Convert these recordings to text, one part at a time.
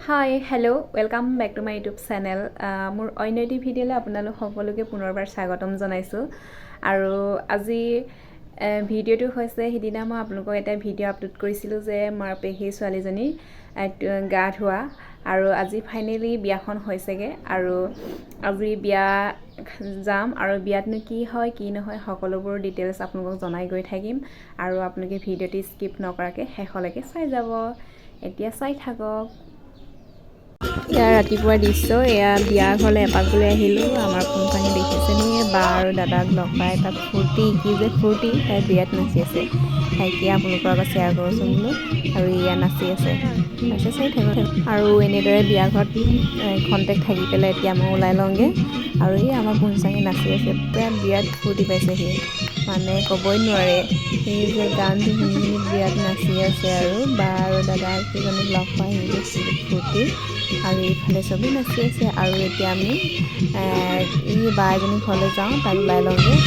Hi, hello, welcome back to my YouTube channel. মোৰ অন্য এটি ভিডিঅ'লৈ আপোনালোক সকলোকে পুনৰবাৰ স্বাগতম জনাইছোঁ। আৰু আজি ভিডিঅ'টো হৈছে, সিদিনা মই আপোনালোকক এটা ভিডিঅ' আপলোড কৰিছিলোঁ যে মাৰ পেহীৰ ছোৱালীজনী গা ধোৱা। আৰু আজি ফাইনেলি বিয়াখন হৈছেগৈ আৰু আজি বিয়া যাম আৰু বিয়াতনো কি হয় কি নহয় সকলোবোৰ ডিটেইলছ আপোনালোকক জনাই গৈ থাকিম। আৰু আপোনালোকে ভিডিঅ'টি স্কিপ নকৰাকৈ শেষলৈকে চাই যাব। এতিয়া চাই থাকক। এয়া ৰাতিপুৱাৰ দৃশ্য। এয়া বিয়া ঘৰলৈ এপাক বুলি আহিলোঁ। আমাৰ কোম্পানী দেখিছেনে, বা আৰু দাদাক লগ পাই তাত ফূৰ্তি, কি যে ফূৰ্তি! তাই বিৰাট নাচি আছে। তাইকে আপোনালোকৰ আগত শ্বেয়াৰ কৰোঁচোন বোলো। আৰু এয়া নাচি আছে, তাৰপিছত চাই থাকক। আৰু এনেদৰে বিয়া ঘৰত খন্তেক থাকি পেলাই এতিয়া মই ওলাই লওঁগৈ। আৰু এই আমাৰ পোনচাঙে নাচি আছে, পূৰা বিৰাট ফূৰ্তি পাইছে সি, মানে ক'বই নোৱাৰে। সেই যে গানটো শুনি শুনি বিৰাট নাচি আছে। আৰু বা আৰু দাদা কেইজনীক লগ পাই ফূৰ্তি। আৰু এইফালে চবেই নাচি আছে। আৰু এতিয়া আমি এই বা এজনী ঘৰলৈ যাওঁ, তাত ওলাই লওঁগৈ।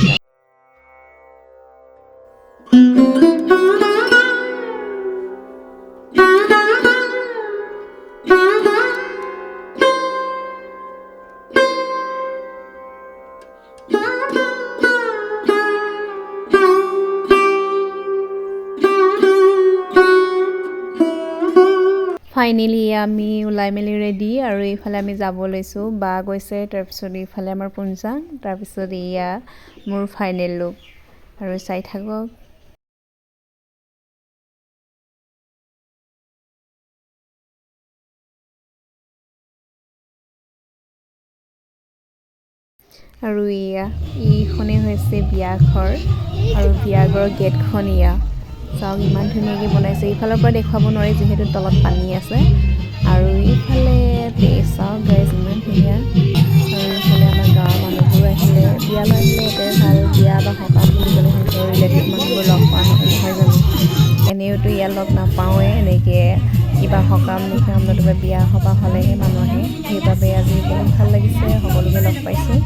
ফাইনেলি আমি ওলাই মেলি ৰেডি আৰু এইফালে আমি যাব লৈছোঁ। বা গৈছে, তাৰপিছত এইফালে আমাৰ পুঞ্চাং, তাৰপিছত এয়া মোৰ ফাইনেল লুক। আৰু চাই থাকক। আৰু এয়া এইখনেই হৈছে বিয়া ঘৰ আৰু বিয়াঘৰৰ গেটখন এয়া চাওক, ইমান ধুনীয়াকৈ বনাইছে। এইফালৰ পৰা দেখুৱাব নোৱাৰি, যিহেতু তলত পানী আছে। আৰু এইফালে চাওক গাইজ, ইমান ধুনীয়া। আৰু এইফালে আমাৰ গাঁৱৰ মানুহবোৰ আহিলে। বিয়ালৈ আহিলে এটাই ভাল, বিয়া বা সকাম বুলি ক'লে সিহঁতৰ ৰিলেটিভ মানুহবোৰ লগ পোৱা নহয় জানো? এনেওতো ইয়াত লগ নাপাওঁৱে। এনেকৈ কিবা সকাম নিকাম নতুবা বিয়া সবাহ হ'লেহে মানুহ আহে। সেইবাবে আজি বহুত ভাল লাগিছে, সকলোকে লগ পাইছোঁ।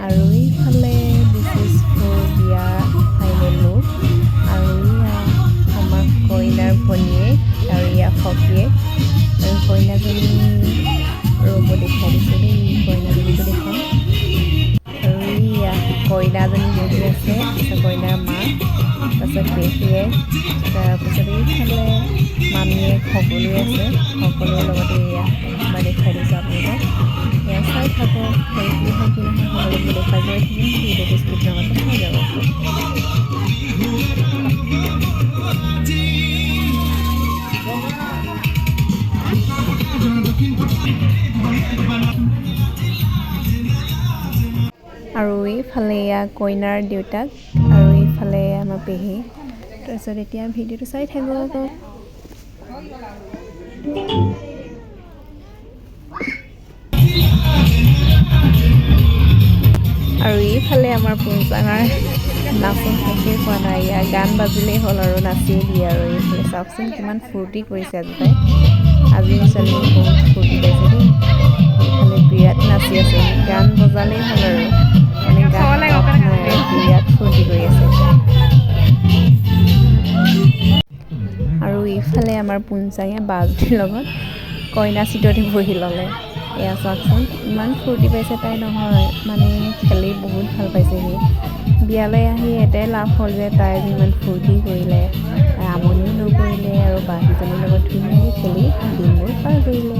আৰু এইফালে this is for বিয়া ফাইনেল লুক। আৰু এয়া আমাৰ কইনাৰ ভনীয়েক আৰু এয়া সখীয়েক আৰু কইনাজনী। ৰ'ব, দেখুৱাই দিছোঁ দেই, কইনাজনীকো দেখুৱাম। আৰু এয়া কইনাজনী বহি আছে, তাৰপিছত কইনাৰ মাক, তাৰপিছত পেহীয়েক, তাৰপিছত এইফালে মামীয়েক, সকলোৱে আছে। সকলোৰে লগতে এয়া মই দেখুৱাই দিছোঁ আপোনালোকক। এয়া চাই থাকক আৰু কি হয় কি নহয় সকলোবোৰ দেখুৱাই গৈ থাকিম। ভিডিঅ'টো স্কিপ নকৰাকৈ চাই যাব। আৰু এইফালে এয়া কইনাৰ দেউতাক আৰু এইফালে আমাৰ পেহী। তাৰপিছত এতিয়া ভিডিঅ'টো চাই থাকক। আৰু এইফালে আমাৰ পুঞ্চাঙাৰ নাচোন শেষেই হোৱা নাই। ইয়াৰ গান বাজিলেই হ'ল আৰু নাচিয়ে দিয়ে। আৰু এইফালে চাওকচোন, কিমান ফূৰ্তি কৰিছে আজি তাই। আজি ছোৱালীজনী বহুত ফূৰ্তি পাইছে দেই। এইফালে বিৰাট নাচি আছে, গান বজালেই হ'ল আৰু মানে গান নাই আৰু বিৰাট ফূৰ্তি কৰি আছে। আৰু এইফালে আমাৰ পুঞ্চাঙে বাজনীৰ লগত কইনা চিটতে বহি ল'লে। এয়া চাওকচোন, ইমান ফূৰ্তি পাইছে তাই নহয়, মানে খেলি বহুত ভাল পাইছে সি। বিয়ালৈ আহি এটাই লাভ হ'ল যে তাই আজি ইমান ফূৰ্তি কৰিলে, আমনিও নকৰিলে আৰু বাকীজনীৰ লগত ধুনীয়াকৈ খেলি দিনবোৰ পাৰ কৰিলে।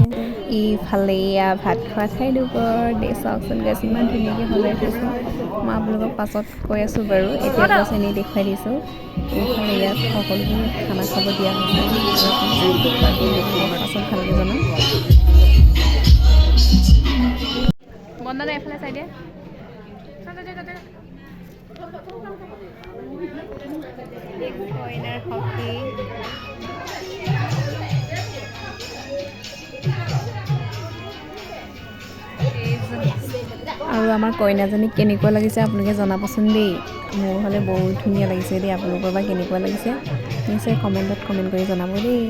ইফালে এয়া ভাত খোৱা ঠাইডোখৰ দেই। চাওকচোন গাইজ, ইমান ধুনীয়াকৈ সজাই থৈছে। মই আপোনালোকক পাছত কৈ আছোঁ বাৰু, এতিয়া জাষ্ট এনেই দেখুৱাই দিছোঁ। এইফালে ইয়াত সকলোবোৰ খানা খাব দিয়া হৈছে। পাছত ভালকৈ জনাম। বন্দনা, এইফালে চাই দিয়ে। কইনাৰ সখী। আৰু আমাৰ কইনাজনীক কেনেকুৱা লাগিছে আপোনালোকে জনাবচোন দেই। মোৰ হ'লে বহুত ধুনীয়া লাগিছে দেই। আপোনালোকৰ বা কেনেকুৱা লাগিছে নিশ্চয় কমেণ্টত কমেণ্ট কৰি জনাব দেই।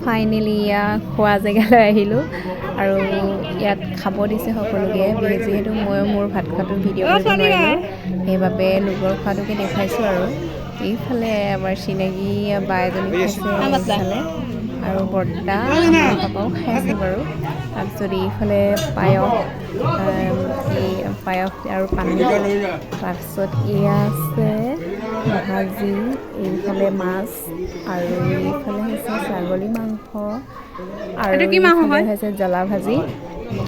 ফাইনেলি এয়া খোৱা জেগালৈ আহিলোঁ আৰু ইয়াত খাব দিছে সকলোকে। যিহেতু মই মোৰ ভাত খোৱাটো ভিডিঅ' কৰিব নোৱাৰিলোঁ, সেইবাবে লোকৰ খোৱাটোকে দেখুৱাইছোঁ। আৰু এইফালে আমাৰ চিনাকি বা এজনী খাইছে এইফালে আৰু বৰ্তা, আমাৰ পাপাও খাই আছে বাৰু। তাৰপিছত এইফালে পায়স, এই পায়স আৰু পানী। তাৰপিছত এয়া আছে ভাজি, এইফালে মাছ আৰু এইফালে হৈছে ছাগলী মাংস আৰু এইটো কি মাংস এইফালে হয়? হৈছে জ্বলা ভাজি।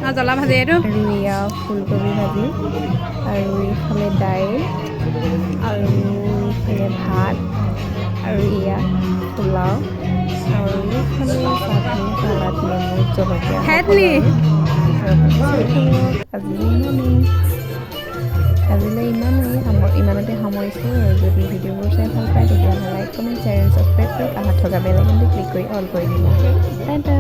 অঁ, জ্বলা ভাজি এইটো। আৰু এয়া ফুলকবি ভাজি আৰু এইফালে দাইল আৰু এইফালে ভাত আৰু এয়া পোলাও আৰু এইফালে চাটনি, চালাড, নেমু, জলকীয়া খেত সকলো। নি? আৰু আজিলৈ ইমানেই, আজিলৈ ইমানেই, ইমানতে সামৰিছোঁ। আৰু যদি ভিডিঅ'বোৰ চাই ভাল পায়, তেতিয়াহ'লে like, comment, share and subscribe কৰি কাষত থকা বেল আইকনটো ক্লিক কৰি অল কৰি দিব। টাটা।